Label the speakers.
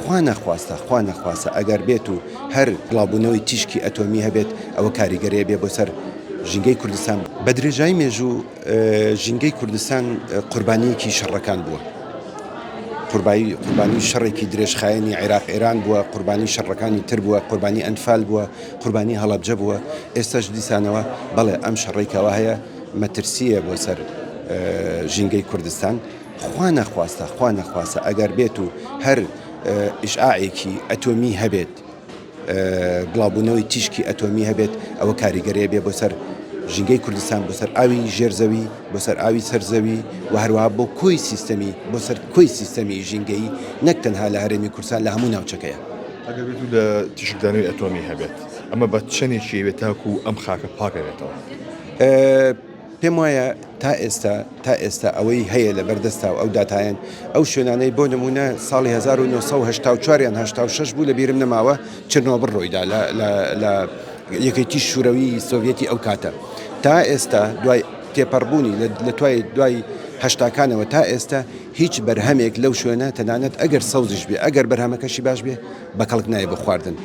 Speaker 1: خوا نەخواستە، خوا نەخواستە ئەگەر بێت و هەر بڵاوبوونەوەی تیشکی ئەتۆمی هەبێت ئەوە کاریگەری ئەبێ بۆ سەر ژینگەی کوردستان. بە درێژایی مێژوو ژینگەی کوردستان قوربانییەکی شەڕەکان بووە. قوربایی قوربانی شەڕێکی درێژخایەنی عێراق ئێران بووە، قوربانی شەڕەکانی تر بووە، قوربانی ئەنفال بووە، قوربانی هەڵەبجە بووە، ئێستاش دیسانەوە بەڵێ ئەم شەڕەی کەوا هەیە مەترسییە بۆ سەر ژینگەی کوردستان. خوا نەخواستە، خوا نەخواستە ئەگەر بێت و هەر ئیشعاعێکی ئەتۆمی هەبێت، بڵاوبوونەوەی تیشکی ئەتۆمی هەبێت، ئەوە کاریگەری ئەبێ بۆ سەر ژینگەی کوردستان، بۆ سەر ئاوی ژێر زەوی، بۆ سەر ئاوی سەر زەوی و هەروەها بۆ کۆی سیستەمی بۆ سەر کۆی سیستەمی ژینگەیی نەک تەنها لە هەرێمی کوردستان لە هەموو ناوچەکەیە.
Speaker 2: ئەگەر بێت و لە تیشکدانەوەی ئەتۆمی هەبێت، ئەمە بە چەندێکی ئەوێت تاکوو ئەم خاکە پاک ئەبێتەوە؟
Speaker 1: پێم وایە تا ئێستا تا ئێستا ئەوەی هەیە لە بەردەستا و ئەو داتایەن ئەو شوێنانەی بۆ نمونە ساڵی 1984 یان 86 بوو لە بیرم نەماوە چرنۆبڵ ڕوویدا لە لە لە یەکێتی شوورەوی سۆڤیەتی ئەو کاتە تا ئێستا دوای تێپەڕبوونی لە توای دوای هەشتاکانەوە تا ئێستا هیچ بەرهەمێک لەو شوێنە تەنانەت ئەگەر سەوزیش بێ ئەگەر بەرهەمەکەشی باش بێ بە کەڵک نایە بۆ خواردن.